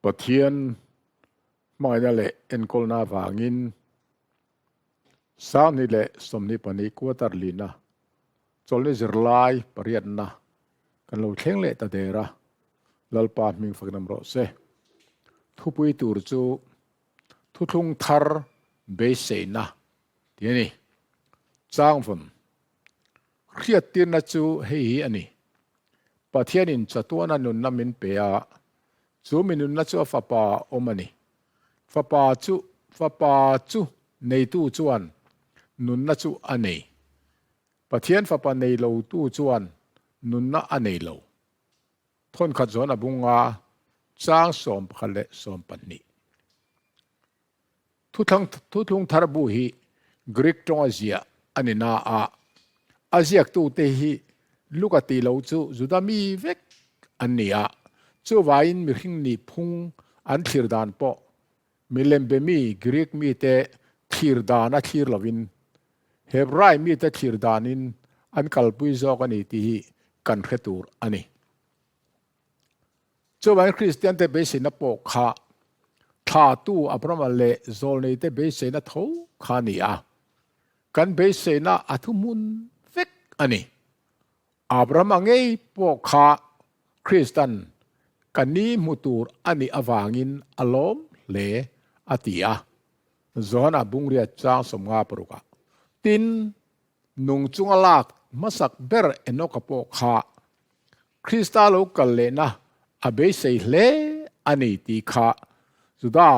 Pathian hmangaihna leh enkawlna avangin 2022 quarter lina chawlhni zirlai pariatna kan lo thleng leh ta der a, Lalpa hming faknam rawh se. Thupui tur chu thuthlung thar beiseina tih a ni. Changvawn Hriattirna chu hei hi a ni, Pathianin chatuana nunna min pe a, chu mi nunna chu a Fapa awm a ni. Fapa chu Fapa chu neitu chuan nunna chu a nei. Pathian Fapa nei lotu chuan nunna a nei lo. Thawnkhat zawn a bung a, chang 11 leh 12. Thuthlang Thuthlung thar bu hi Greek tawnga ziah a ni na a, a ziaktute hi Luka tih lo chu Juda mi vek an ni a, chuvaiin mihring nih phung an thlir dan pawh milem be mi Greek mite thlir dan a thlir lovin Hebrai mite thlir danin an kalpui zawk a ni tih hi kan hre tur a ni. Chuvangin Kristiante beiseina pawh kha thlahtu Abrahama leh zawlneite beiseina tho kha a ni a, kan beiseina a thuhmun vek a ni. Abrahama ngei pawh kha Kristan ka ni hmu tur a nih avangin a lawm hle a ti a, Johana bungriat chang 56 ah. Tin, Nung chunga lak hmasak ber Enoka pawh kha Krista lo kal lehna a beisei hle a ni tih kha Juda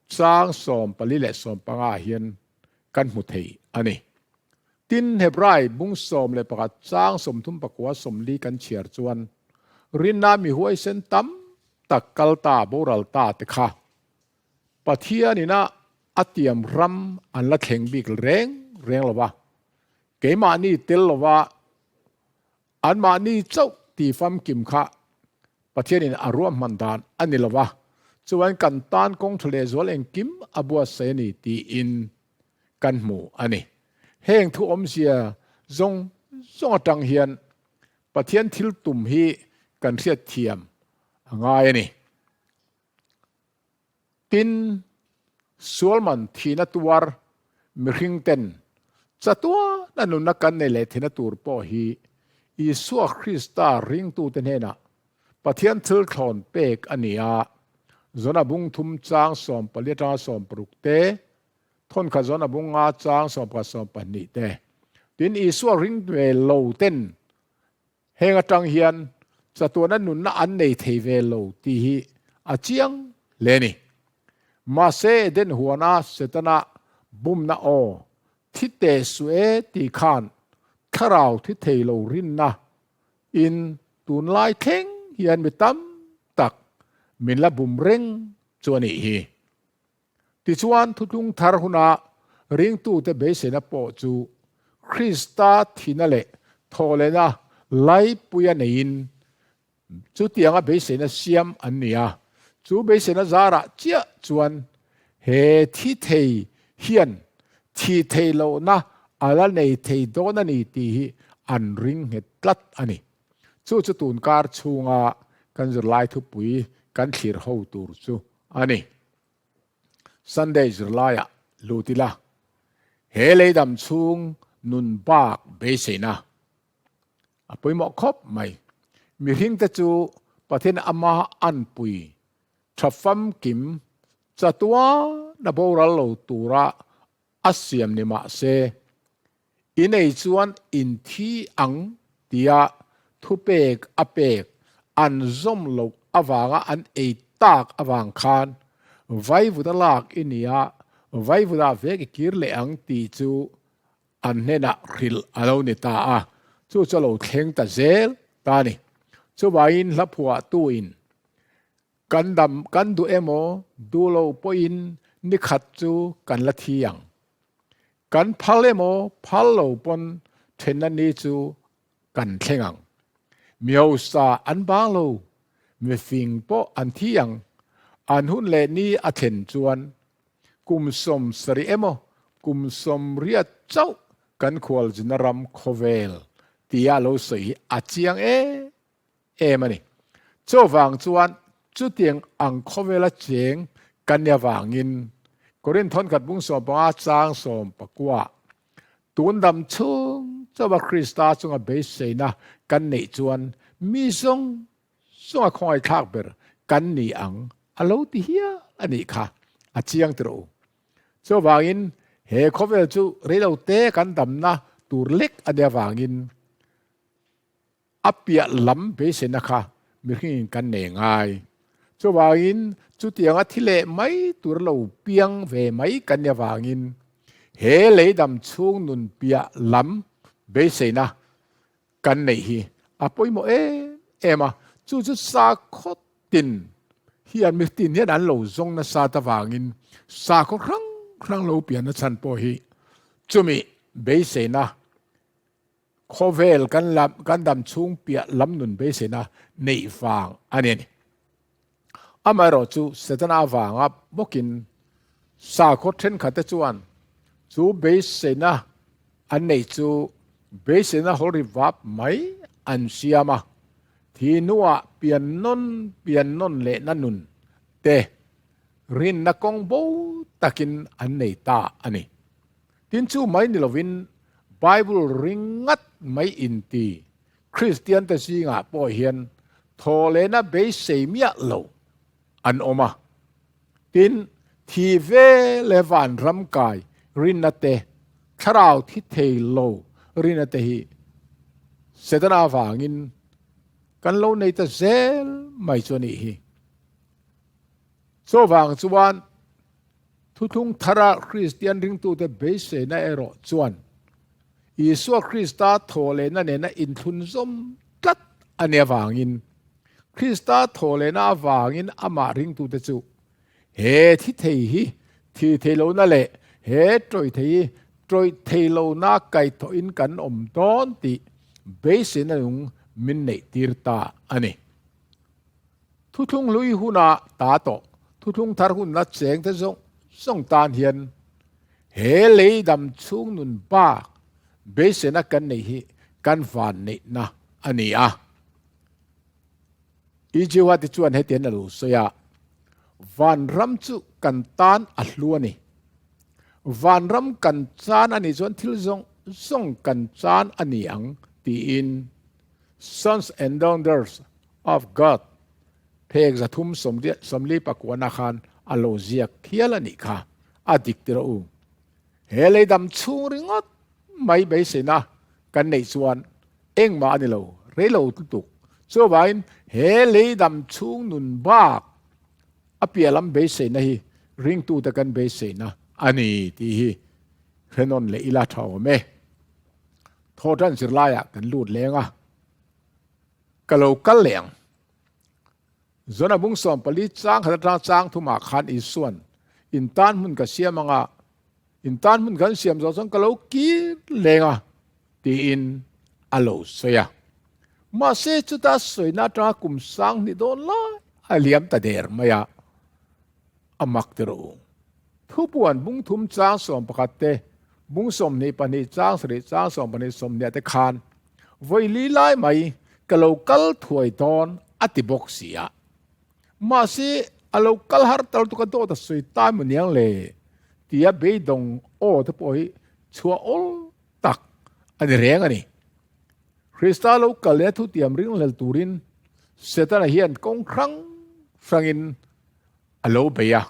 chang 14 leh 15 ah hian kan hmu thei a ni. Tin, Hebrai bung 11 chang 39 40 kan chhiar chuan rinna mi huaisen tam tak kal ta boral ta te kha Pathianina a tiam ram an la thleng bik reng reng lo va, keimahni tel lova anmahni chauh ti famkim kha Pathianin a ruahman dan a ni lo va, chuan kan tan kawng tha lehzual engkim a buatsaih a ni tiin kan hmu a ni. Heng thu awmzia zawng zawng atang hian Pathian thil tum hi kan hriatthiam a ngai a ni. Tin, sualman thihna tuar mihring ten chatuana nunna kan nei leh thihna tur pawh hi Isua Krista ringtute hnenah Pathian thil thlawn pek a ni a, Zona bung thum chang 14 atanga 16 te, thawnkhat Zona bung nga chang 11 12 te. Tin, Isua ring ve lo ten Heng atang hian chatuana nunna an nei thei ve lo tih hi a chiang hle a ni. Mahse Eden huana Setana bumna aw thi teh suh e tih khan thlarau thi thei lo rinna in tunlai thleng hian mi tam tak min la bum reng chu a nih hi. Tichuan thuthlung thar huna ringtute beiseina pawh chu Krista thihna leh thawhlehna laipuia neiin chutianga beiseina siam an ni a. Chu beiseina zarah chiah chuan he thi thei hian thih theih lohna a la nei thei dawn a ni tih hi an ring nghet tlat a ni. Chu chu tunkar chhunga kan zirlai thupui kan thlir ho tur chu a ni. Sunday zirlaiah lut ila, he leidam chhung nun bak beiseina a pawimawh khawp mai. Mihringte chu Pathian ama anpui tha famkim chatuana boral lo tura a siam ni mah se, i nei chuan in thi ang tia thupek a pek an zawm loh avanga an ei tak avang khan vaivuta lak i nia, vaivuta vek i kir leh ang tih chu an hnenah hrilh a lo ni ta a, chu chu a lo thleng ta zel ta a ni. Chuvangin hla phuahtuin Kan dam kan duh emaw duh lo pawhin ni khat chu kan la thi ang. Kan phal emaw phal lo pawn thenna ni chu kan thleng ang. Mi hausa an bang lo, mi fing pawh an thi ang. An hun leh ni a thlen chuan kum 70 emaw kum 80 chauh kan khualzina ram khawvel tia lo sawi hi a chiang em em a ni. Chuvang chuan. Chutiang ang khawvela cheng kan nih avangin Korinth thawnkhat bung 15 chang 19 tun dam chhung chauha Krista chunga beiseina kan neih chuan mi zawng zawnga khawngaihthlak ber kan ni ang a lo ti hial a nih kha a chiang ti rawh u. Chuvangin he khawvel chu reilote kan damna tur lek a nih avangin A piah lam beiseina kha mihringin kan nei ngai. Chuvangin chutianga thi leh mai tur lo piang ve mai kan ni avangin he leidam chhung nun piah lam beiseina kan neih hi a pawimawh em em a. Chu chu sakhaw tin hian mitin hian an lo zawng nasa ta vangin sakhaw hrang hrang lo pianna chhan pawh hi chumi beiseina Khawvel kan lam kan dam chhung piah lam nun beiseina neih vang a ni a ni. Amaherawh chu Setana avanga bawkin sakhaw thenkhatte chuan chu beiseina an neih chu beiseina hawlri vap mai an siam a, thi hnuah pian nawn pian nawn lehna nun te rinna kawng bo takin an nei ta a ni. Tin chu mai ni lovin Bible ringat mai inti Kristian te zingah pawh hian thawhlehna beisei miah lo an awm a. Tin, thi ve leh vanram kai rinna te, thlarau thi thei lo rinna te hi Setana avangin kan lo nei ta zel mai chu a nih hi. Chuvang chuan Thuthlung thara Kristian ringtute beiseina erawh chuan Isua Krista thawhlehna nena inthlunzawm tlat a nih avangin, Krista thawhlehna avangin amah ringtute chu he thi thei hi thi thei lohna leh he tawih thei hi tawih thei lohna kaihthawhin kan awm dawn tih beiseina nung min neihtir ta a ni. Thuthlung hlui huna ta tawh, thuthlung thar hunna cheng te zawng zawng tan hian he lei dam chhung nun bak beiseina kan neih hi kan van neihna a ni a. Ijiwa te chuan hetian a lo sawi a, Vanram chu kan tan a hlu a ni. Vanram kan chan a nih chuan thil zawng zawng kan chan a ni ang tiin Sons and Daughters of God phek 340 pakuana khan a lo ziak hial a nih kha a dik ti rawh u. He leidam chhung ringawt mai beiseina kan neih chuan engmah a ni lo, rei lo lutuk. Chuvangin he leidam chhung nun bak a piah lam beiseina hi ringtute kan beiseina a ni tih hi hrenawn leh ila tha awm e. Thawhtan zirlaiah kan lut leng a. Ka lo kal leh ang. Zona bung 14 chang khat atang chang thumah khan Isuan, In tan hmun ka siam anga, in tan hmun kan siam zawh chuan ka lo kir leng a, tiin a lo sawi a. Mahse chuta sawina atanga kum 2000 dawn lai a liam ta der mai a, a mak ti rawh u. Thupuan bung 3 chang 11 te, bung 22 chang 7 chang 12 20 te khan Vawi li lai mai ka lo kal thuai dawn a ti bawk si a. Mahse a lo kal har tal tuk a dawt a sawi ta emaw niang le tia beidawng aw te pawh hi chhuah awl tak a ni reng a ni. Krista lo kal leh a thutiam ringhlel turin Setana hian kawng hrang hrangin a lo bei a,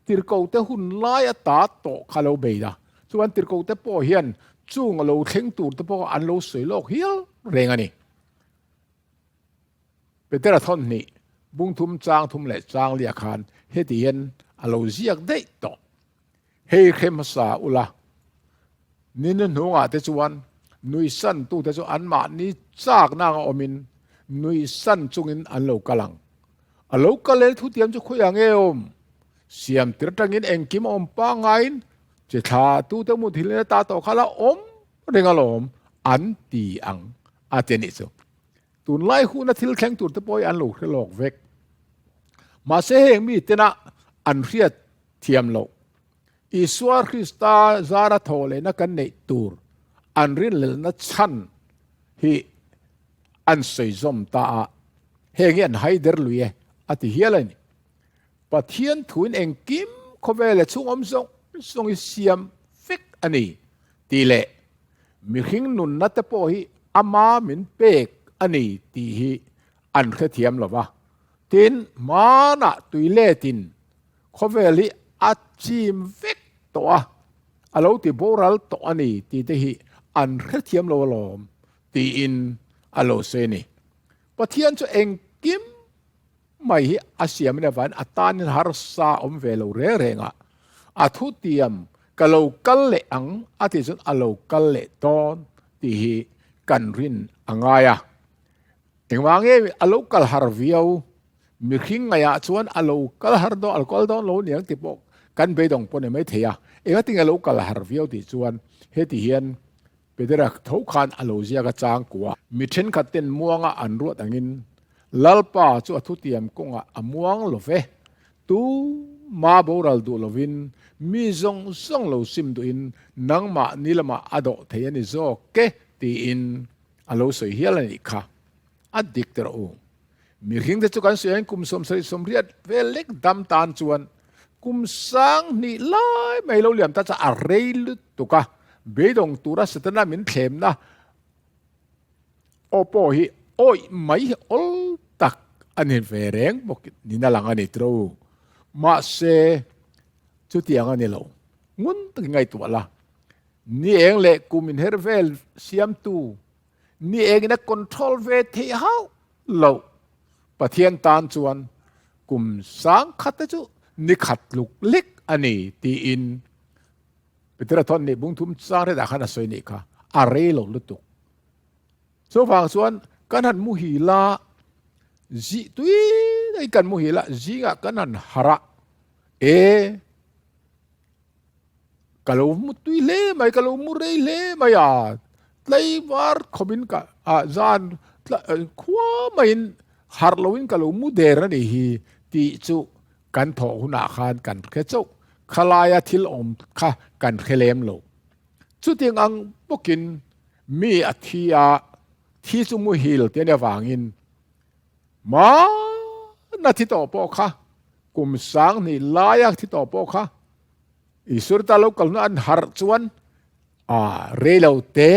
tirhkohte hun lai a ta tawh kha a lo bei a, chuan tirhkohte pawh hian chung a lo thleng tur te pawh an lo sawi lawk hial reng a ni. Petera thawn hnih, bung 3 chang 3 leh chang lia khan heti hian a lo ziak daih tawh. Hei hre hmasa ula, ni nu hnungah te chuan nuihsan tute chu anmahni chakna anga awmin nuihsan chungin an lo kal ang. A lo kal leh thutiam chu khawi ang nge awm? Siam tir atangin engkim a awm pangaiin che thla tute muthilin a ta tawh kha la awm reng alawm an ti ang a ti a nih chu. Tunlai huna thil thleng tur te pawh hi an lo hre lawk vek. Mahse heng mi tena an hriat thiam loh. Isua Krista zara thawh lehna kan neih tur an rinhlelhna chhan hi an sawi zawm ta a, heng hi an haider lui e a ti hial a ni. Pathian thuin engkim khawvel leh chhung awm zawng zawng hi siam vek a ni tih leh mihring nunna te pawh hi ama min pek a ni tih hi an hrethiam lo va. Tin, hmanah tui letin khawvel hi a chim vek tawh a, a lo ti boral tawh a ni tih te hi an hrethiam lo alawm tiin a lo sawi a ni. Pathian chu engkim mai hi a siamin avangin a tanin harsa awm ve lo reng reng a, a thutiam ka lo kal leh ang a tih chuan a lo kal leh dawn tih hi kan rin a ngai a. Engvang nge a lo kal har viau? Mihring ngaihah chuan a lo kal har dawn, a lo kal dawn lo niang tih pawh kan beidawng pawh ni mai thei a. Engatinge a lo kal har viau tih chuan heti hian Petera tho khan a lo ziak a chang kua. Mi thenkhat ten muanga an ruat angin Lalpa chu a thutiam kawngah a muang lo ve. Tu ma boral duh lovin mi zawng zawng lo sim duhin nangmah ni lamah a dawh thei a ni zawk e tiin a lo sawi hial a nih kha. A dik ta rawh u. Mihring te chu kan sawi angin kum 78 vel lek dam tan chuan kum 2000 lai mai lo liam ta chu a rei lutuk a, beidawng tura Setana min thlemna aw pawh hi awih mai hi awl tak a ni ve reng bawk nin a lang a ni tiro u. Mahse chutiang a ni lo. Ngun takin ngaihtuah la, ni eng leh kum inher vel siamtu Ni engin a control ve theih hauh loh. Pathian tan chuan kum 1000 te chu ni khat tluk lek a ni tiin Petera thawn nih bung thum chang hretah khan a sawi nih kha a rei lo lutuk. Chuvang chuan kan han muhil a, zi tui daihin kan muhil a, zingah kan han harh a, e Ka lo mu tui hle mai, ka lo mu rei hle mai a, tlaivar khawpin ka ah zan khua maiin harh loin ka lo mu der a nih hi tih chu kan thawh hunah khan kan hre chauh, khalaia thil awm kha kan hre lem lo. Chutiang ang bawkin mi a thi a, thi chu muhil te nia vangin Mahna thi tawh pawh kha, kum 2000 laia thi tawh pawh kha, Isua ta lo kalna an harh chuan a rei lo te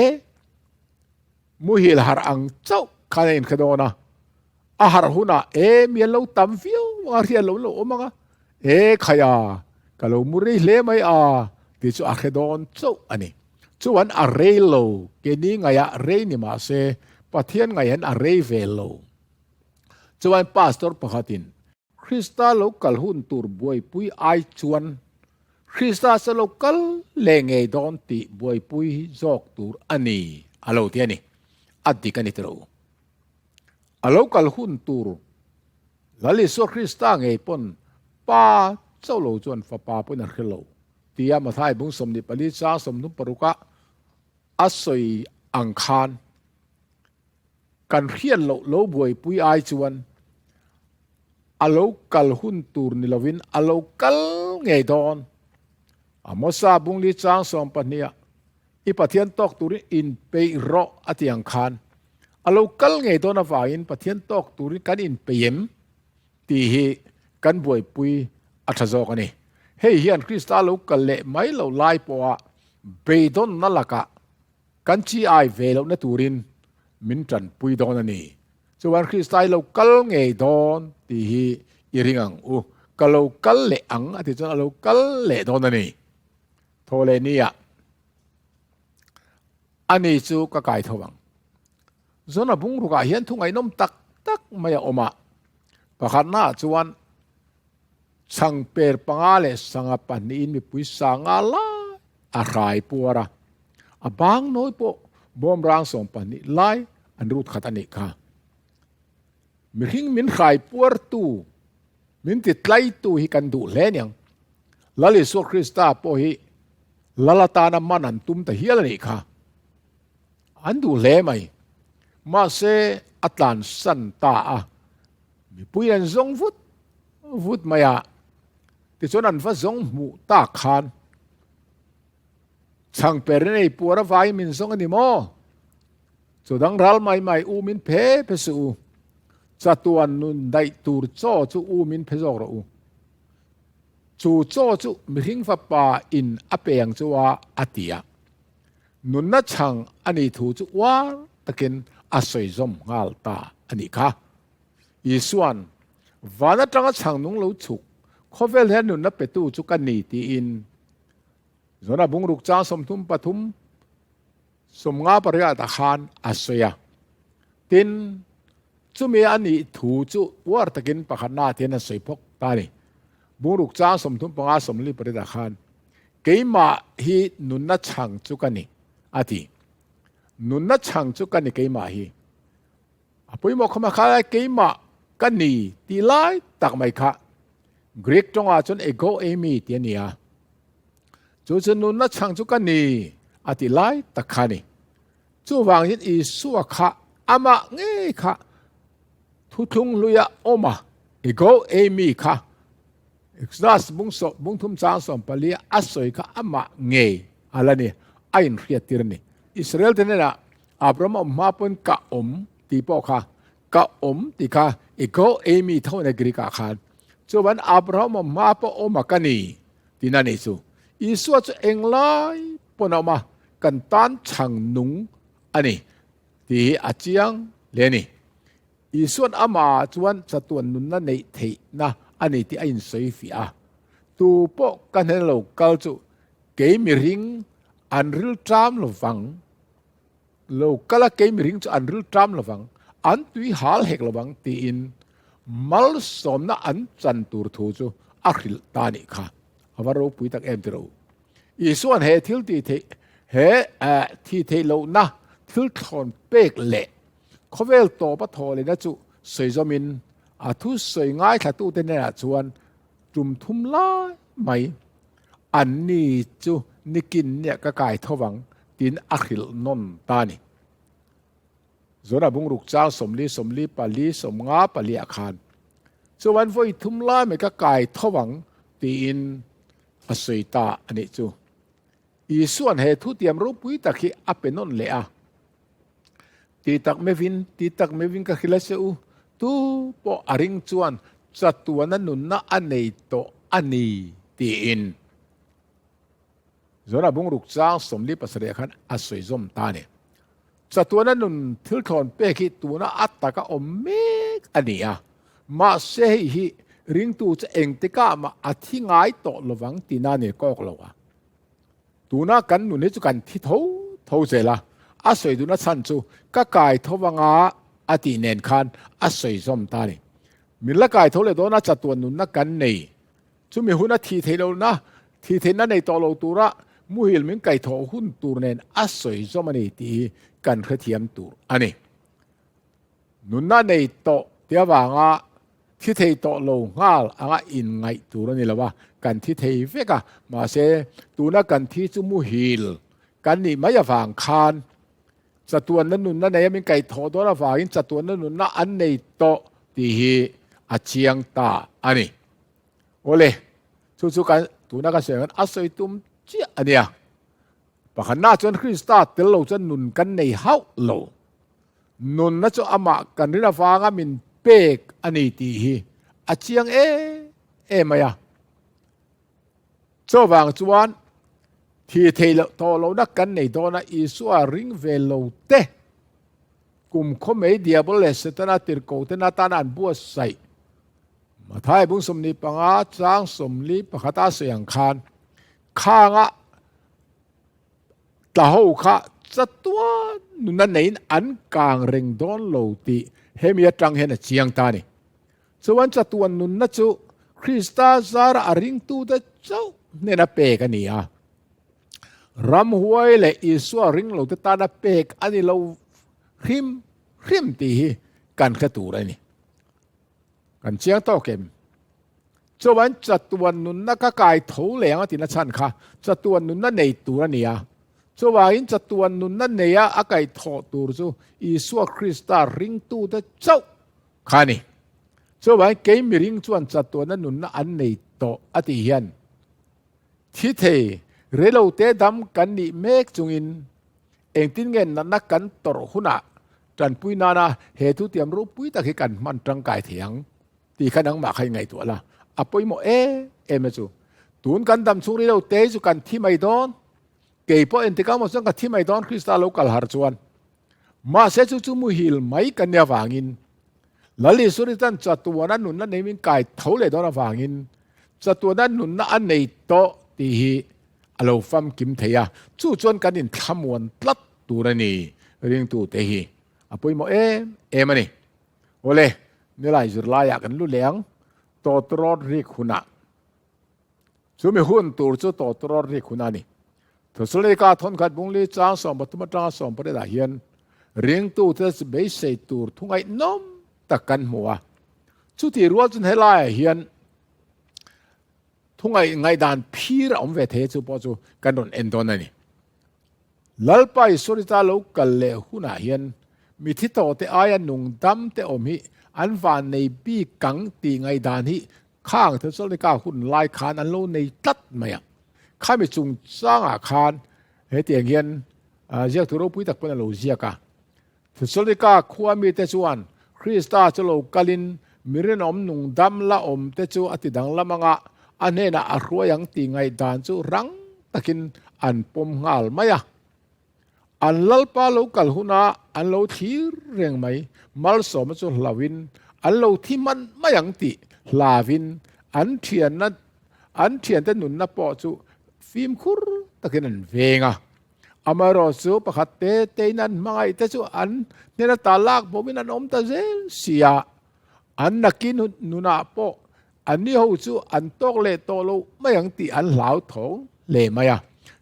muhil harh ang chauh khan a inhre dawn a. A harh hunah e mi an lo tam viau anga hriat lo lo awm anga, e khaia ka lo mu rei hle mai a tih chu a hre dawn chauh a ni. Chuan a rei lo, keini ngaihah rei ni mah se Pathian ngaihin a rei ve lo. Chuan pastor pakhatin Krista lo kal hun tur buaipui ai chuan Krista sa lo kal leh ngei dawn tih buaipui zawk tur a ni a lo ti a ni. A dik a ni tiro. A lo kal hun tur Lal Isua Krista ngei pawn Pa chauh lo chuan Fapa pawhin a hre lo tia Mathai bung 24 chang 36 ah a sawi ang khan Kan hriat loh lo buaipui ai chuan a lo kal hun tur ni lovin a lo kal ngei dawn. Amosa bungli chang 12 ah i Pathian tawk turin inpeih rawh a ti ang khan a lo kal ngei dawn avangin Pathian tawk turin kan inpeih em tih hi kan buaipui a tha zawk a ni. Hei hian Krista lo kal leh mai lo lai pawha beidawnna lakah Kan chi ai ve lohna turin min tanpui dawn a ni. Chuan Krista i lo kal ngei dawn tih hi i ring ang u. Ka lo kal leh ang a tih chuan a lo kal leh dawn a ni. Thaw leh nia a ni chu ka kai tho ang. Zona bungrukah hian thu ngaihnawm tak tak mai a awm a. Pakhatnaah chuan Chhangper panga leh sanga pahnihin mipui sanga lai a hrai puar a, a bang nawi pawh bawm rang 12 lai an rut khat a nih kha. Mihring min hrai puartu, min ti tlaitu hi kan duh hle niang. Lal Isua Krista pawh hi Lal atana man an tum ta hial a nih kha. An duh hle mai. Mahse a tlansan ta a. Mipui an zawng vut vut mai a, tichuan an va zawng hmuh tak khan chhangper in ei puar avangin min zawng a ni maw? Chaw dang ral mai mai u min phe phe suh u, chatuan nun daih tur chaw chu u min phe zawk rawh u. Chu chaw chu mihring fapa in a pe ang chu a, a ti a. Nunna chhang a nih thu chu uar takin a sawi zawm nghal ta a nih kha. Isua'n, Van atanga chhang nung lo chhuk, khawvel hian nunna petu chu ka ni tiin Zona bungruk chang 33 58 ah khan a sawi a. Tin, chumi a nih thu chu uar takin pakhatna ah hian a sawi phawk ta a ni. Bungruk chang 35 48 ah khan, Keimah hi nunna chhang chu ka ni, a ti. Nunna chhang chu ka ni keimah hi. A pawimawh khawm a kha lai keimah ka ni tih lai tak mai kha Greek tawngah chuan ego eimi tih a ni a. Chu chu nunna chhang chu ka ni a tih lai tak kha a ni. Chuvang hian Isua kha amah ngei kha thuthlung hluia awm a, ego eimi kha Exodus bung sawm bung thum chang 14 a sawi kha amah ngei a la ni, a inhriattir a ni. Israel te hnenah Abraham awm hma pawn ka awm tih pawh kha ka awm tih kha ego eimi tho na Greek ah khan chuan Abraham awm hma pawh awm a ka ni tihna ni chu. Isua chu englai pawn a awm a, kan tan chhang nung a ni tih hi a chiang hle a ni. Isuan amah chuan chatuan nunna neih theihna a ni tih a insawi fiah a, tu pawh ka hnen lo kal chu kei miring an rilṭam lovang. Lo kal a kei mihring chu an ril ṭam lovang, an tui hal hek lovang tiin malsawmna an chan tur thu chu a hrilh ta nih kha. A va ropui tak em tiro. Isua'n he thil tih theih he thi theih lohna thil thlawn pek leh khawvel tawpa thaw lehna chu sawi zawmin a thu sawi ngaithlatute hnenah chuan tum thum lai mai Anni chu nikin nia ka kai tho vang tiin a hrilh nawn ta a ni. Zona bungruk chang 40, 44, 54 ah khan chuan vawi thum lai mai ka kai tho vang tiin a sawi ta a nih chu. Isua'n he thutiam ropui tak hi a pe nawn leh a. Ti tak mevin, ti tak mevin ka hrilh a che u, tu pawh a ring chuan chatuana nunna a nei tawh a ni tiin Zona bungruk chang 47 khan a sawi zawm ta a ni. Chatuana nun thil thlawn pek hi tuna a taka awm mek a ni a, mahse hei hi ringtu chu engtikah mah a thi ngai tawh lovang tina a ni kawk lo a. Tuna kan nun hi chu kan thi tho tho zel a, a sawi duhna chhan chu ka kai tho anga a tih nen khan a sawi zawm ta a ni. Min la kai tho leh dawn a chatuan nunna kan nei. Chumi huna thi theih lohna, thi theihna nei tawh lo tura muhil min kai thawh hun tur nen a sawi zawm a ni tih hi kan hrethiam tur a ni. Nunna nei tawh tih avanga thi thei tawh lo nghal anga inngaih tur a ni lo a, kan thi thei vek a, mahse tuna kan thi chu muhil kan nih mai avang khan chatuanna nunna nei a min kaihthawh dawn avangin chatuanna nunna an nei tawh tih hi a chiang ta a ni. Awle, chu chu kan tuna kan sawi ang khan a sawi tum chiah a nia. Pakhatna chuan Krista tel lo chuan nun kan nei hauh lo. Nunna chu amah kan rin avanga min pek a ni tih hi a chiang em em mai a. Chuvang chuan thi thei loh tawh lohna kan nei dawn a, Isua ring ve lo te kum khaw mai Diabol leh Setana tirhkoh ten atana an buatsaih Mathai bung 25 chang 41 a sawi ang khan khanga Tla ho kha chatuan nuna neiin an kang reng dawn lo tih hemi atang hian a chiang ta a ni. Chuan chatuan nunna chu Krista zara a ringtute chauh hnena pek a ni a. Ramhuai leh Isua ring lote tana pek a ni lo hrim hrim tih hi kan hre tur a ni. Kan chiang tawk em? Chuan chatuan nunna ka kai tho leh ang a tina chhan kha chatuan nunna nei tur a ni a. Chuvangin chatuan nunna neia a kai thawh tur chu Isua Krista ringtute chauh kha a ni. Chuvangin kei miring chuan chatuanna nunna an nei tawh a tih hian thi thei reilote dam kan nih mek chungin engtin nge natna kan tawrh hunah tanpui nana he thutiam ropui tak hi kan hman tangkai thei ang tih kha nangmah kha i ngaihtuah la, a pawimawh em em a chu. Tun kan dam chhung rilo te chu kan thi mai dawn. Kei pawh engtik ah maw chuan ka thi mai dawn Krista lo kal har chuan. Mahse chu chu muhil mai kan nih avangin Lal Isua Krista'n chatuana nunna nei min kai tho leh dawn avangin chatuana nunna a nei tawh tih hi a lo famkim thei a, chu chuan kan inthlamuan tlat tur a ni ringtute hi a pawimawh em em a ni. Awle, nilai zirlaiah kan lu leh ang, tawtrawt rik hunah. Chumi hun tur chu tawtrawt rik hun a ni. Thesalonika thawnkhat bungli chang 13 atanga 18 ah hian ringtute beisei tur thu ngaihnawm tak kan hmu a. Chutih rual chuan helaiah hian thu ngaihdan phir a awm ve thei a, chu pawh chu kan rawn en dawn a ni. Lalpa Isua lo kal leh hunah hian mithi tawhte aia nung dam te awm hi an vannei bik kang tih ngaihdan hi Khang Thesalonika hun lai khan an lo nei tlat mai a. Khami chungchangah khan hetiang hian ziaktu ropui tak pawn a lo ziak a. Thesalonika khua mite chuan Krista chu lo kalin mi rinawm nung dam la awm te chu a ti danglam anga a hnenah a hruai ang tih ngaihdan chu rang takin an pawm nghal mai a. An Lalpa lo kal huna an lo thlir reng mai, malsawma chu hlauhin an lo thi hman mai ang tih hlauhin an thianna an thiante nunna pawh chu fimkhur takin an veng a. Amaherawh chu pakhat te tein an hmangaih te chu an hnena ta lak bawmin an awm ta zel si a, an nakin nunah pawh Anni ho chu an tawk leh tawh lo mai ang tih an hlauthawng hle mai a.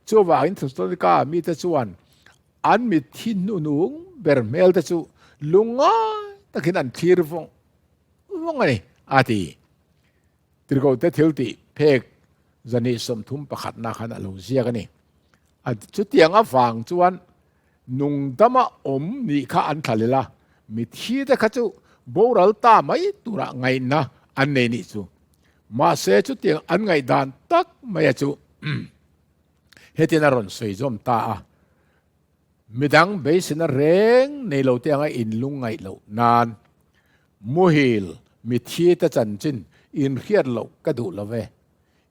Chuvangin Thessalonika mite chuan an mitthi hnuhnung ber hmel te chu lungngai takin an thlir vawng vawng a ni, a ti. Tirhkohte thiltih phek zahnih 31 khan a lo ziak a ni. A chutiang avang chuan nungdama awm nih kha an thlalel a, mitthi te kha chu boral ta mai turah ngaihna an nei nih chu. Mahse chutiang an ngaihdan tak maia chu hetian a rawn sawi zawm ta a, midang beisena reng nei lo te anga inlung ngaih loh nan muhil mitthi te chanchin inhriat loh ka duh lo ve.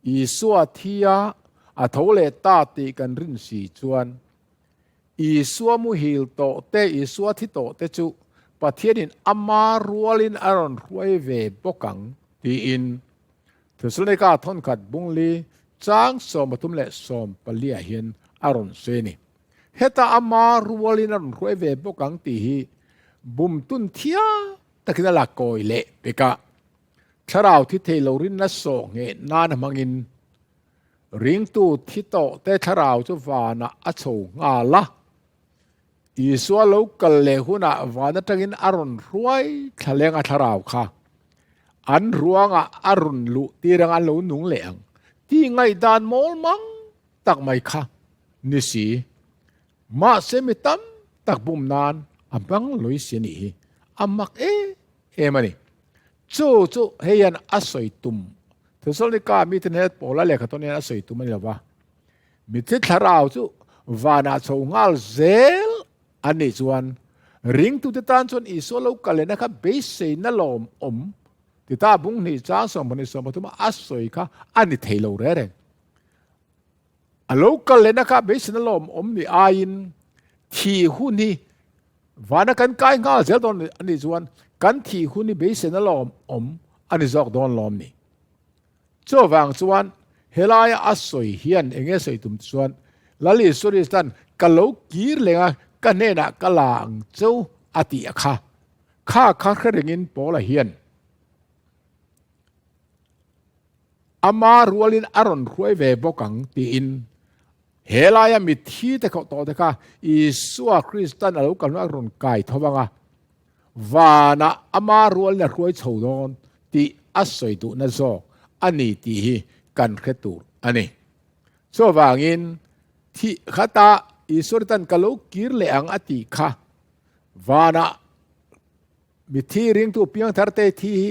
Isua thia a tho leh ta tih kan rin si chuan Isua muhil tawh te, Isua thi tawh te chu Pathianin ama rualin a rawn hruai ve bawk ang tiin Thesalonika thawnkhat bungli chang 33 leh 14 ah hian a rawn sawi a ni. Heta ama rualin a rawn hruai ve bawk ang tih hi bumtun thiam takin a la kawi leh pek a. Thlarau thi thei lo rinna sawh ngheh nan hmangin Ringtu thi tawh te thlarau chu vanah a chho nghal a. Isua lo kal leh hunah van atangin a rawn hruai thla leng a thlarau kha. An ruangah a rawn luh tir ang an lo nung leh ang tih ngaihdan mawl mang tak mai kha ni si. Mahse mi tam tak bum nan a hmang lui si a nih hi. A mak em em a ni. Chu chu hei hian a sawi tum Thesalonika mite hnen Paula lehkha tawn hian a sawi tum a ni lo va. Mitthi thlarau chu vanah chho nghal zel an nih chuan ringtute tan chuan Isua lo kal lehna kha beiseina lawm awm ti ta bung hnih chang 12 13 a sawi kha a ni thei lo reng reng. A lo kal lehna kha beiseina lawm awm ni aiin thih hun hi vana kan kai nghal zel dawn a nih chuan kan thih hun hi beiseina lawm awm a ni zawk dawn lawm ni. Chuvang chuan helaia a sawi hian eng nge sawi tum chuan Lal Isua Krista'n ka lo kir leng a, ka hnenah ka la ang cho a tih a kha. Kha kha hre rengin Paula hian Ama rualin a rawn hruai ve bawk ang tiin helaia mitthi te khawh tawh te kha Isua Kristan a lo kal hnu a rawn kai tho vang a, vanah ama rualin a hruai chho dawn tih a sawi duhna zawk a ni tih hi kan hre tur a ni. Chuvangin thih khata Isua Kristan ka lo kir leh ang a tih kha vanah Mithi ringtu piangthar te thi hi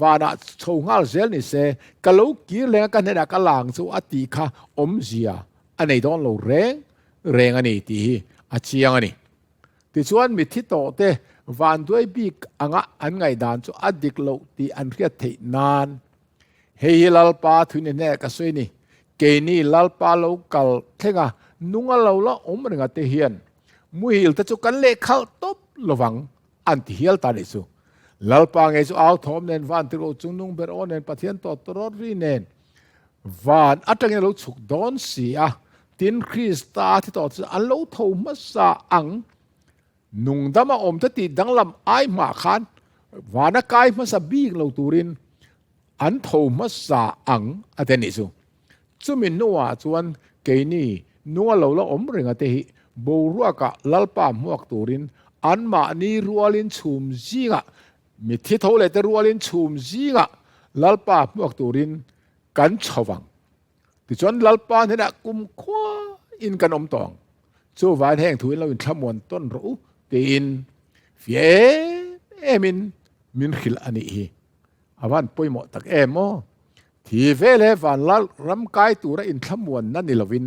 vanah chho nghal zel ni se, ka lo kir leng a ka hnenah ka lang chu a tih kha awmzia a nei dawn lo reng reng a ni tih hi a chiang a ni. Tichuan mithi tawh te vanduai bik anga an ngaihdan chu a dik loh tih an hriat theih nan hei hi Lalpa thuin hnenah ka sawi a ni. Keini Lalpa lo kal thlenga nunga lo la awm renga te hian muhil te chu kan lehkhalh tawp lovang an ti hial ta nih chu. Lalpa ngei chu au thawm nen van tirh chung nung ber aw nen Pathian tawt tawrawt ri nen van atangin a lo chhuk dawn si a, tin Krista thi tawh chu an lo tho hmasa ang. Nungdama awm te tih danglam ai hmah khan vana kai hmasa bik lo turin an tho hmasa ang a te nih chu. Chumi hnuah chuan keini nunga lo la awm renga te hi boruakah Lalpa hmuak turin anmahni rualin chhum zingah, mitthi tho leh te rualin chhum zingah Lalpa hmuak turin kan chho vang. Tichuan Lalpa hnenah kumkhua in kan awm tawh ang. Chuvain heng thuin lo inthlamuan tawn rawh u tiin fia em emin min hrilh a nih hi. A van pawimawh tak em aw. Thi vel he van lal ram kai tura inthlamuanna ni lovin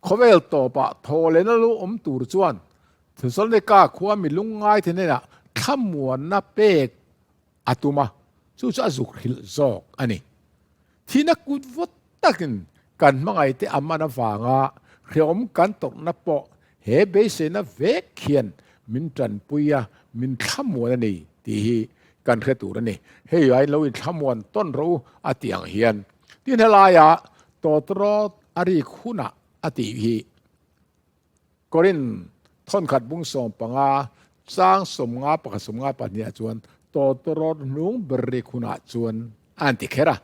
khawvel tawpah thaw lehna lo awm tur chuan Thesalonika khua mi lungngai te hnenah thlamuanna pek a tum a, chu chu a zuk hrilh zawk a ni. Thihna kut vawt takin kan hmangaihte a man avanga hrehawm kan tawrhna pawh he beiseina vek hian min tanpui a, min thlamuan a ni tih hi kan hre tur a ni. Hei aiin lo inthlamuan tawn rawh u a tih ang hian tin helaia tawtrawt a rik hunah a tih hi Korin thawnkhat bung 15 chang 51 52 ah chuan tawtawrawt hnung ber rik hunah chuan a an ti kher a.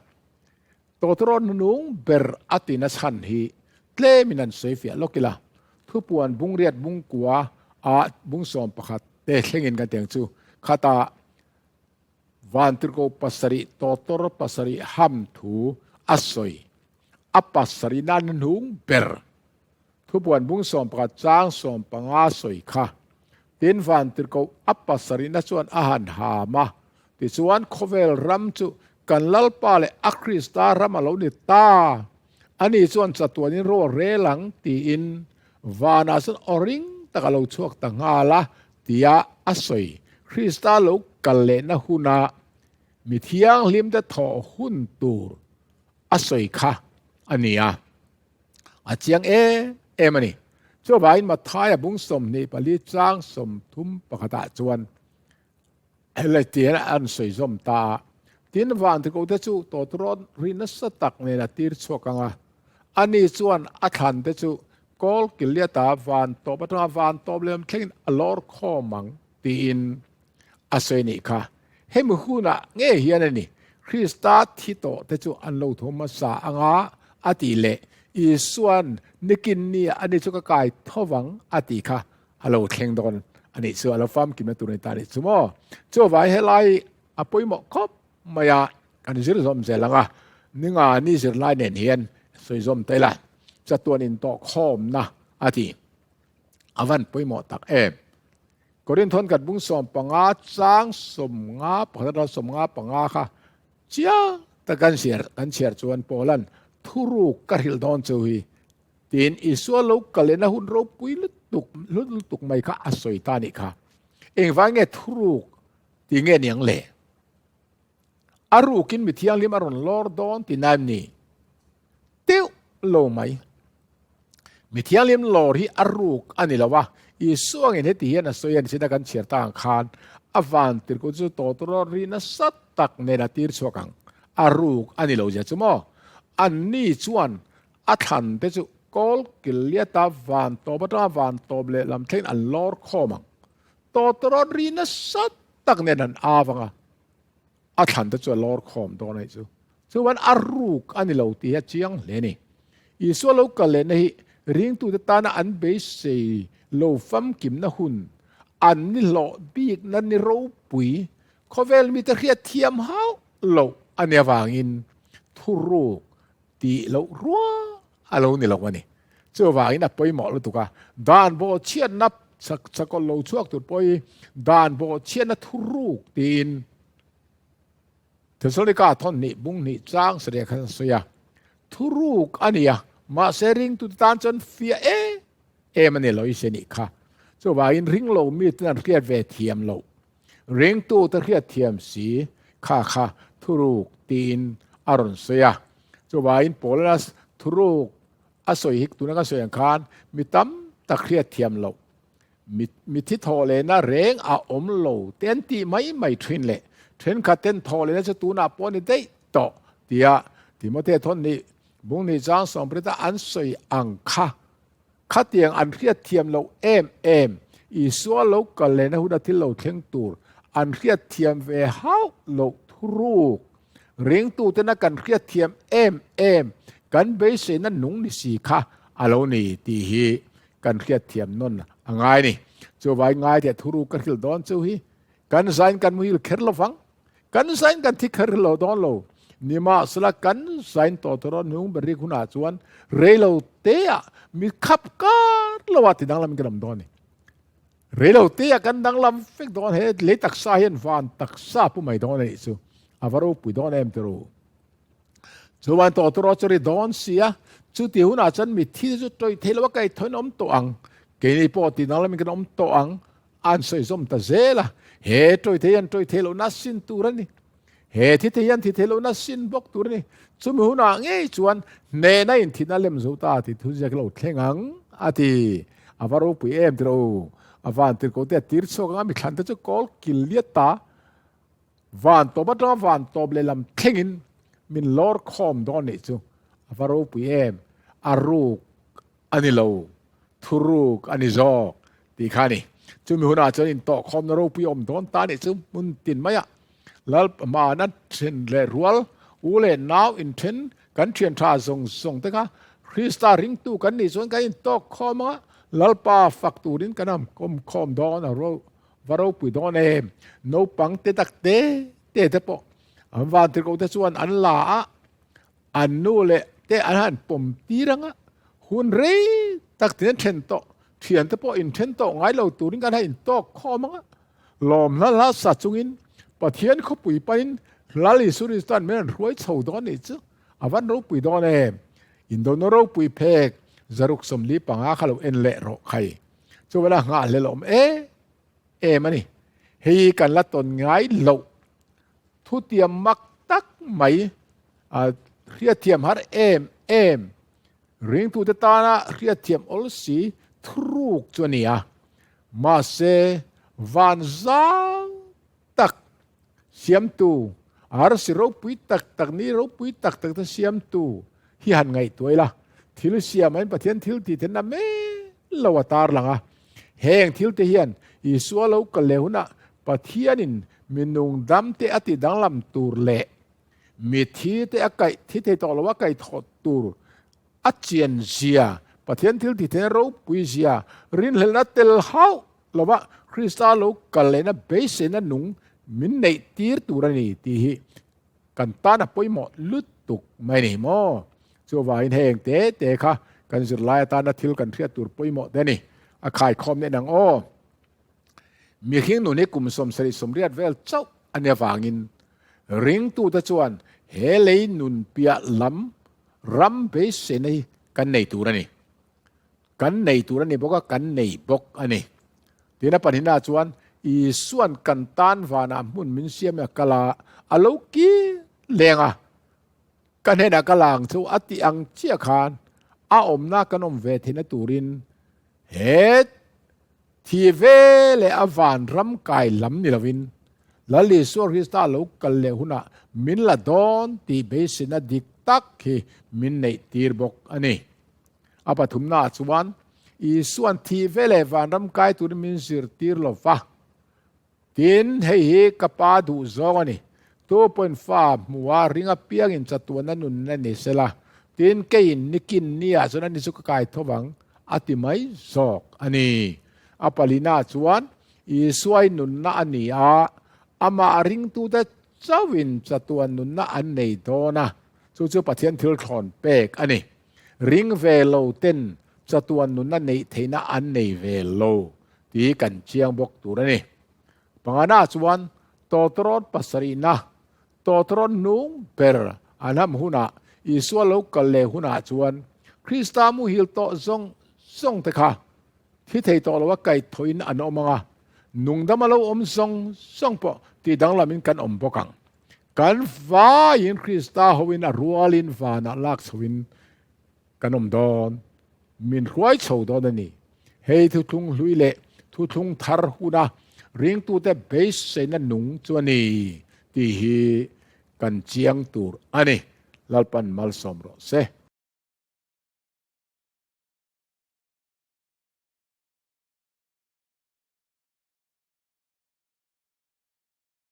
Tawtawrawt hnung ber a tina chhan hi tlemin an sawi fiah lawk ila, thupuan bung riat bung kua ah bung 11 te thlengin kan teng chu khatah Vantirhkoh pasarih tawtawr pasarih ham thu a sawi a pasarih nan hnung ber. Thupuan bung 11 chang 15 sawi kha. Tin Vantirhkoh a pasarihna chuan a han ham a, tichuan khawvel ram chu kan Lalpa leh a Krista ram a lo ni ta. Ani chuan chatuanin ro a rel ang tiin vanah chuan aw ring tak a lo chhuak ta nghal a tia a sawi. Krista lo kal lehna huna mi thianghlimte thawh hun tur a sawi kha a ni a. A chiang em em a ni. Chuvangin Mathaia bung 24 chang 31 ah chuan helai tian an sawi zawm ta a. Tin vantirhkohte chu tawtrawt ri nasa tak nen a tir chhuak ang a. Ani chuan a thlan te chu kawl Kiliata van tawp atanga van tawp lem thlengin a lawr khawm ang tiin a sawi nih kha. Hemi hunah nge hian a ni, Krista thi tawh te chu an lo tho hmasa anga a tih leh Isua'n nikin ni a ni chu ka kai tho vang a tih kha a lo thleng dawn a nih chu, a lo famkimna tur a ni ta nih chu maw. Chuvai helai a pawimawh khawp mai a, kan zir zawm zel ang a, ninga ni zirlai nen hian sawi zawm ta ila, chatuan intawhkhawmna a ti. A van pawimawh tak em. Korinthon khat bung 15 chang 51 atanga 55 kha chiang tak kan chhiar kan chhiar chuan Paulan thuruk ka hrilh dawn chu hi tiin Isua lo kalena hun ropui lutuk lutuk mai kha a sawi ta nih kha. Engvang nge thuruk ti nge niang le? A rukin mi thianghlim a rawn lawr dawn ti naim ni? Teuh lo mai. Mi thianghlim lawr hi a ruk a ni lo a, Isua ngin heti hian a sawi a ni sin a kan chhiar ta ang khan a van tirhkoh chu tawtawrawt ri nasa tak nen a tir chhuak ang. A ruk a ni lo zia chu maw? Anni chuan a thlan te chu kawl kil liata van tawp atanga van tawp leh lam thlengin an lawr khawm ang. Tawtawrawt ri nasa tak nen an av ang a. A thlan te chu a lawr khawm dawn a nih chu. Chuan a ruk a ni lo tih hi a chiang hle a ni. Isua lo kal lehna hi ringtute tana an beisei lo famkimna hun, an ni hlawh bikna ni ropui, khawvel mite hriat thiam hauh loh a nih avangin thuruk tih loh rual a lo ni lo a ni. Chuvangin a pawimawh lutuk a, dan bawhchhiatna chakawlh lo chhuak tur pawh hi dan bawhchhiatna thuruk tiin Thesalonika thawn hnih bung hnih chang sarih khan a sawi a. Thuruk a ni a, mahse ringtute tan chuan fiah em em a ni lo i se nih kha. Chuvangin ringlo miten an hriat ve thiam loh Ringtute hriatthiam si kha kha thuruk tiin a rawn sawi a. Chuvangin Paulana thuruk a sawi hi tuna kan sawi ang khan mi tam tak hriat thiam loh, mithi thawh lehna reng a awm lo te an tih mai mai thin leh thenkhat ten thawh lehna chu tunah pawh a ni daih tawh tia Timothea thawn nih bung nih chang sawmrita an sawi ang kha Khatiang an hriatthiam loh em em, Isua lo kal lehna huna thil lo thleng tur an hriatthiam ve hauh loh thuruk. Ringtutena kan hriatthiam em em, kan beiseina nung ni si kha a lo ni tih hi kan hriatthiam nawn a ngai ni. Chuvai ngai teh thuruk ka hrilh dawn chu hi kan zain kan muhil kher lovang. Kan zain kan thi kher lo dawn lo. Nimahsela kan zain tawh tur a nung ber rik hunah chuan reilo teah mi khap kar lo a ti danglam in kan awm dawn a ni. Reilo teah kan danglam vek dawn he lei taksa hian van taksa pu mai dawn a nih chu. A va ropui dawn em ti ru. Chuan tawh tur a chu ri dawn si a, chuti hunah chuan mithi chu tawih thei lo a kaithawn awm tawh ang. Keini pawh ti danglam in kan awm tawh ang. An sawi zawm ta zel a, he tawih thei hian tawih thei lohna sin tur a ni. He thi thei hian thi thei lohna sin bawk tur a ni. Chumi hunah ngei chuan hnehna in thihna lem zo ta tih thu ziak lo thleng ang a ti. A va ropui em tir o. A van tir ko te a tir chhuak ang a, mithlan te chu kawl kil liat ta. Van tawp atanga van tawp lehlam thlengin min lawr khawm dawn nih chu. A va ropui em. A ruk a ni lo, thuruk a ni zawk tih kha a ni. Chumi hunah chuan intawhkhawmna ropui awm dawn ta nih chu hmun tin maiah Lal hmana then leh rual, u leh nau inthen kan thian tha zawng zawng te kha Krista ringtu kan nih chuan kan intawkkhawm anga Lalpa fak turin kan han kawmkhawm dawn a va ropui dawn em. Naupang te tak te te te pawh an vantirhkoh te chuan an la a, An nu leh te an han pawm tir anga hun rei tak tin an then tawh, thiante pawh inthen tawh ngai lo turin kan han intawk khawm anga lawm hla hla sa chungin Pathian khawpui panin Lal Isu Krista'n min rawn hruai chho dawn nih chu a van ropui dawn em. Indona ropui phek zaruk 45 kha lo en leh rawh khai. Chuan a nghahhlelh awm em em a ni. Hei kan la tawn ngai loh Thutiam mak tak mai a hriatthiam har em em. Ringtute tana hriatthiam awl si thuruk chu a ni a. Mahse, van zau tak siamtu, arsi ropui tak tak, ni ropui tak tak te siamtu hi han ngaihtuah ila, thil siamain Pathian thil tih theihna mek lo a tarlang a. Heng thil te hian Isua lo kal leh hunah Pathianin mi nungdam te a ti danglam tur leh mithi te a kaih thi thei tawh lo a kaih thawh tur a chian zia, Pathian thil ti theihna ropui zia rinhlelhna tel hauh lova Krista lo kal lehna beiseina nung min neih tir tur a ni tih hi kan tan a pawimawh lutuk mai ni maw? Chuvangin heng te te kha kan zirlai atana thil kan hriat tur pawimawh te a ni. A khaikhawm nen ang aw. Mihring nun hi kum 78 vel chauh a ni avangin ringtute chuan he lei nun piah lam ram beiseina hi kan nei tur a ni. Kan nei tur a ni bawk a, kan nei bawk a ni. Tina pahnihna chuan Isua'n kan tan vanah hmun min siam a kal a, a lo kir leng a. Ka hnenah ka lang chu a tih ang chiah khan a awmna kan awm ve theihna turin he thi ve leh a van ram kai lam ni lovin Lal Isua Krista lo kal leh hunah min la dawn tih beiseina dik tak hi min neih tir bawk a ni. A pathumnaah chuan Isua'n thih ve leh vanram kai turin min zirtir lo va. Tin, hei hi ka pa duh zawng a ni. Tu pawhin fa hmua ring apiangin chatuanna nunna ni sela, tin, keiin nikin niah chuan ani chu ka kai tho vang, a ti mai zawk a ni. A palina chuan Isuai nunna a ni a, amah ringtute chauhin chatuan nunna an nei dawn a, chu chu Pathian thil thlawn pek a ni. Ring ve lo ten chatuan nunna neih theihna an nei ve lo tih kan chiang bawk tur a ni. Pangana chuan tawtawrawt pasarihna, tawtawrawt nung ber an ham hunah Isua lo kal leh hunah chuan Krista muhil tawh zawng zawng te kha thi thei tawh loa kaih thawhin an awm ang a, nungdama lo awm zawng zawng pawh tih danglamin kan awm bawk ang. Kan vaiin Krista hoin a rualin vanah lak chhoin kan awm dawn. Min hruai chho dawn a ni. Hei thuthlung hlui leh thuthlung thar huna ringtute beiseina nung chu a ni tih hi kan chiang tur a ni. Lalpan malsawm rawh se.